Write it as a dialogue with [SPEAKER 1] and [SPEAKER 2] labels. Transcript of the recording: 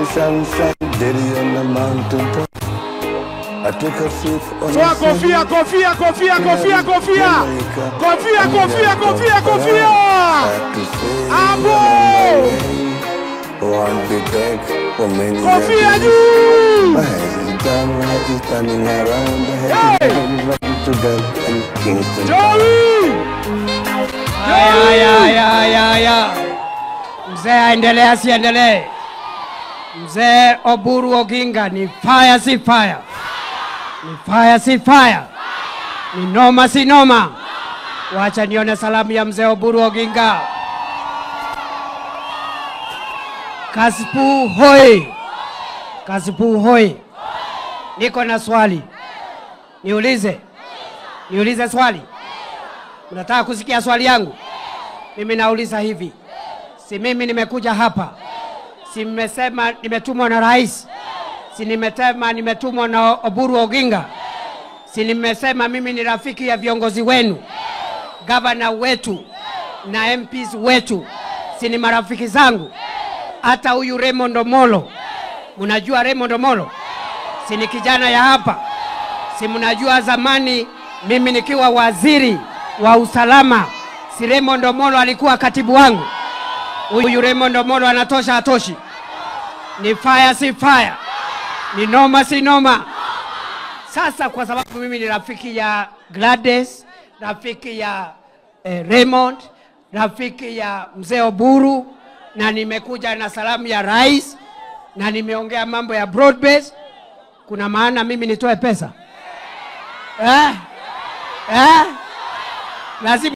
[SPEAKER 1] the sunshine, daddy on the mountain top. I took a sip on
[SPEAKER 2] Toa kofia, kofia, kofia, kofia, kofia. Kofia, kofia, kofia, kofia. Hapo.
[SPEAKER 1] Oh, I'll be back for many
[SPEAKER 2] Kofia
[SPEAKER 1] years.
[SPEAKER 2] Juu.
[SPEAKER 1] My head is down, my head is turning around. The head
[SPEAKER 2] Hey!
[SPEAKER 1] is running to bed and Kingston.
[SPEAKER 2] Joey.
[SPEAKER 3] Haya, haya, haya, haya, haya. Mzee aendelee asiendelee? Mzee Oburu Oginga ni fire si fire? Ni fire si fire? Ni noma si noma? Wacha nione salamu ya mzee Oburu Oginga. Kasipul hoi! Kasipul hoi! Niko na swali. Niulize. Niulize swali. Unataka kusikia swali yangu? Mimi nauliza hivi. Si mimi nimekuja hapa. Si mmesema nimetumwa na rais. Si nimesema nimetumwa na Oburu Oginga. Si nimesema mimi ni rafiki ya viongozi wenu. Gavana wetu na MPs wetu. Si ni marafiki zangu. Hata huyu Raymond Omolo. Mnajua Raymond Omolo? Si ni kijana ya hapa? Si mnajua zamani mimi nikiwa waziri wa usalama, si Raymond Omolo alikuwa katibu wangu? Huyu Raymond Omolo anatosha hatoshi? Ni fire si fire? Ni noma si noma? Sasa kwa sababu mimi ni rafiki ya Gladys, rafiki ya Raymond, rafiki ya mzee Oburu, na nimekuja na salamu ya rais, na nimeongea mambo ya broad base, kuna maana mimi nitoe pesa? Eh? Eh? Lazima